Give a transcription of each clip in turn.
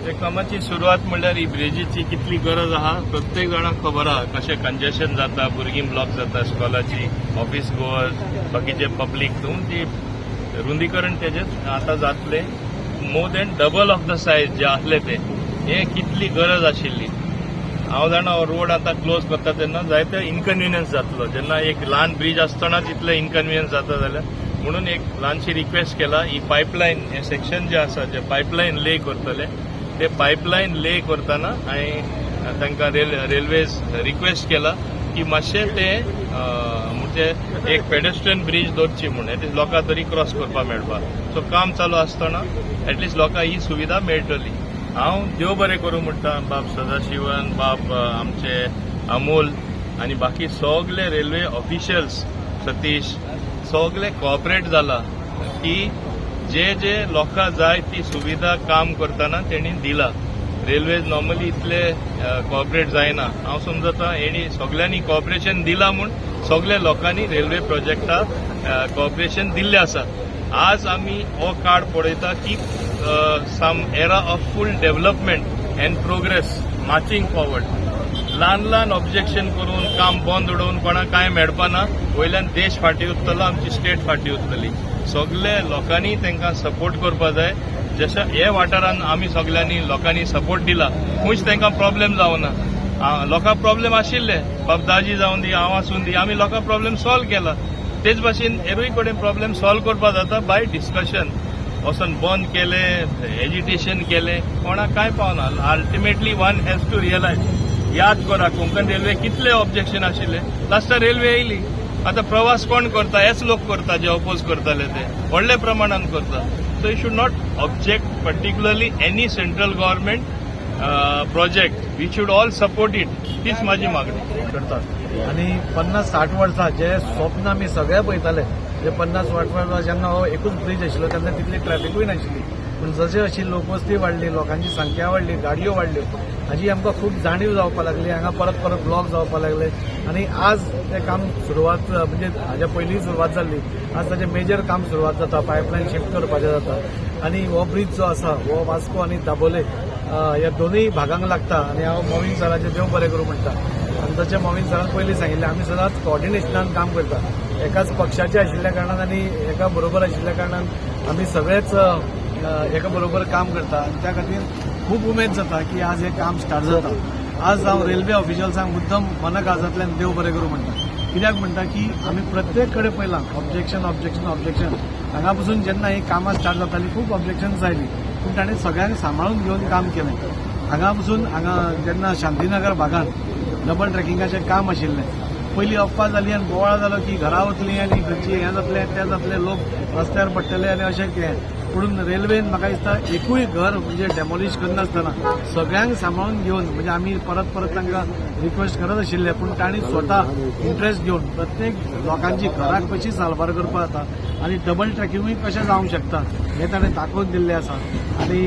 त्या कामाची सुरवात म्हणल्यार ही ब्रिजीची कितली गरज आहा प्रत्येक जाणांक खबर आहा, कशें कंजेशन जाता, भुरगीं ब्लॉक जाता, स्कॉलाची, ऑफिस गोअर्स, बाकीचे पब्लीक. ती रुंदीकरण तेजेच आतां जातलें, more than double of the size जे आसले ते. हे कितली गरज आशिल्ली. हांव जाणा, हो रोड आतां क्लोज करता तेन्ना जायते इनकन्विनियन्स जातलो. जेन्ना एक ल्हान ब्रीज आसतनाच इतले इनकन्विनियन्स जाता जाल्यार, म्हणून एक ल्हानशी रिक्वेस्ट केला. ही पायपलायन हे सेक्शन जे आसा, जे पायपलायन ले करतले, ते पायपलायन ले करतना हांवें तांकां रेल्वेज रिक्वेस्ट केला की मातशें ते म्हणजे एक पेडेस्ट्रियन ब्रीज दवरची म्हूण, एटलिस्ट लोकांक तरी क्रॉस करपाक मेळपाक. सो काम चालू आसतना एटलिस्ट लोकांक ही सुविधा मेळटली. हांव देव बरें करूं म्हणटा बाब सदाशिवन, बाब आमचे अमोल आनी बाकी सगले रेल्वे ऑफिशियल्स, सतीश, सगले कॉपरेट जाला की जे जे लोकां जाय ती सुविधा काम करतना तेणी दिला. रेल्वेज नॉर्मली इतले कॉपरेट जायना. हांव समजता, हेणी सगल्यांनी कॉपरेशन दिला म्हूण सगल्या लोकांनी रेल्वे प्रोजेक्टाक कॉपरेशन दिल्लें आसा. आज आमी हो कार्ड पळयता की some era of full development and progress marching forward. ल्हान ल्हान ऑब्जेक्शन करून काम बंद उडोवन कोणाक कांय मेळपाना. वयल्यान देश फाटीं उरतलो, आमची स्टेट फाटीं उरतली. सगळे लोकांनी तांकां सपोर्ट करपा जाय. जशें हे वाठारान आमी सगल्यांनी लोकांनी सपोर्ट दिला, खंयच तांकां प्रॉब्लेम जावना. लोकांक प्रॉब्लेम आशिल्ले, बाब दाजी जावन दी, हांव आसून दी, आमी लोकांक प्रॉब्लेम सॉल्व केला. तेच भाशेन हेरूय कडेन प्रॉब्लेम सॉल्व करपा जाता बाय डिस्कशन. वचून बंद केले, एजिटेशन केले, कोणाक कांय पावना. Ultimately one has to realize, याद करा, कोंकण रेल्वे कितले ऑब्जेक्शन आशिल्ले, लास्टाक रेल्वे येयली. आतां प्रवास कोण करता? हेच लोक करता जे अपोज करताले, ते व्हडल्या प्रमाणान करता. So you should not object particularly any central government project. We should all support it. तीच माझी मागणी. करतात आणि 50-60 वर्सां जे स्वप्न आमी सगळे पळयताले, जे 50-60 वर्सां जेन्ना हो एकूच ब्रीज आशिल्लो तेन्ना तितली ट्रॅफिकूय नाशिल्ली. पूण जशें अशी लोकवस्ती वाडली, लोकांची संख्या वाडली, गाडयो वाडल्यो, हाजी आमकां खूब जाणीव जावपाक लागली. हांगा परत परत ब्लॉक जावपाक लागले आनी आज तें काम सुरवात, म्हणजे हाज्या पयलीं सुरवात जाल्ली, आज ताजें मेजर काम सुरवात जाता. पायपलायन शिफ्ट करपाचें जाता आनी हो ब्रीज जो आसा हो वास्को आनी दाबोले ह्या दोनूय भागांक लागता. आनी हांव मोविन सराचें देव बरें करूं म्हणटा. आनी तशें मोविन सरान पयलीं सांगिल्लें, आमी सदांच कॉर्डिनेशनान काम करता. एकाच पक्षाचे आशिल्ल्या कारणान आनी एका बरोबर आशिल्ल्या कारणान आमी सगळेच एका बरोबर काम करता आनी त्या खातीर खूब उमेद जाता की आज हें काम स्टार्ट जाता. आज हांव रेल्वे ऑफिशियल्सांक मुद्दम मना काळजांतल्यान देव बरें करूं म्हणटा. कित्याक म्हणटा की आमी प्रत्येक कडेन पळयलां, ऑब्जेक्शन, ऑब्जेक्शन, ऑब्जेक्शन. हांगा पसून जेन्ना ही कामां स्टार्ट जातालीं, खूब ऑब्जेक्शन्स आयलीं, पूण ताणें सगळ्यांक सांबाळून घेवन काम केलें. हांगा पसून हांगा जेन्ना शांतीनगर भागांत डबल ट्रॅकिंगाचें काम आशिल्लें, पयलीं अफवा जाली आनी बोवाळ जालो की घरा वतलीं आनी खंयची हें जातलें, तें जातलें, लोक रस्त्यार पडटले आनी अशें कितें. पूण रेल्वेन म्हाका दिसता एकूय घर म्हणजे डेमोलिश करनासतना सगळ्यांक सांबाळून घेवन, म्हणजे आमी परत परत तांकां रिक्वेस्ट करत आशिल्ले, पूण तांणी स्वता इंट्रस्ट घेवन प्रत्येक लोकांची घरां कशी साल्वार करपाक जाता आनी डबल ट्रॅकिंगूय कशें जावंक शकता हें ताणें दाखोवन दिल्लें आसा. आनी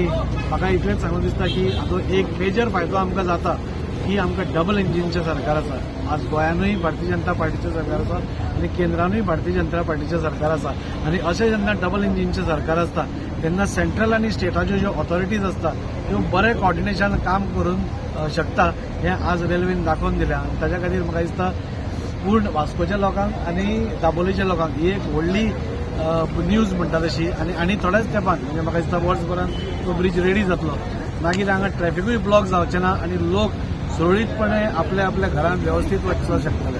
म्हाका इतलेंच सांगून दिसता की हाचो एक मेजर फायदो आमकां जाता की आमकां डबल इंजिनचें सरकार आसा. आज गोंयानूय भारतीय जनता पार्टीचें सरकार आसा आनी केंद्रानूय भारतीय जनता पार्टीचें सरकार आसा. आनी अशें जेन्ना डबल इंजिनचें सरकार आसता तेन्ना सेंट्रल आनी स्टेटाच्यो ज्यो ऑथॉरिटीज आसता त्यो बरें कॉर्डिनेशन काम करून शकता हें आज रेल्वेन दाखोवन दिलें. आनी ताच्या खातीर म्हाका दिसता पूर्ण वास्कोच्या लोकांक आनी दाबोलीच्या लोकांक ही एक व्हडली न्यूज म्हणटा तशी. आनी आनी थोड्याच तेंपान, म्हणजे म्हाका दिसता वर्सभरान तो ब्रीज रेडी जातलो. मागीर हांगा ट्रॅफिकूय ब्लॉक जावचें ना आनी लोक सुरळीतपणे आपल्या आपल्या घरांत वेवस्थीत वचपाक शकतले.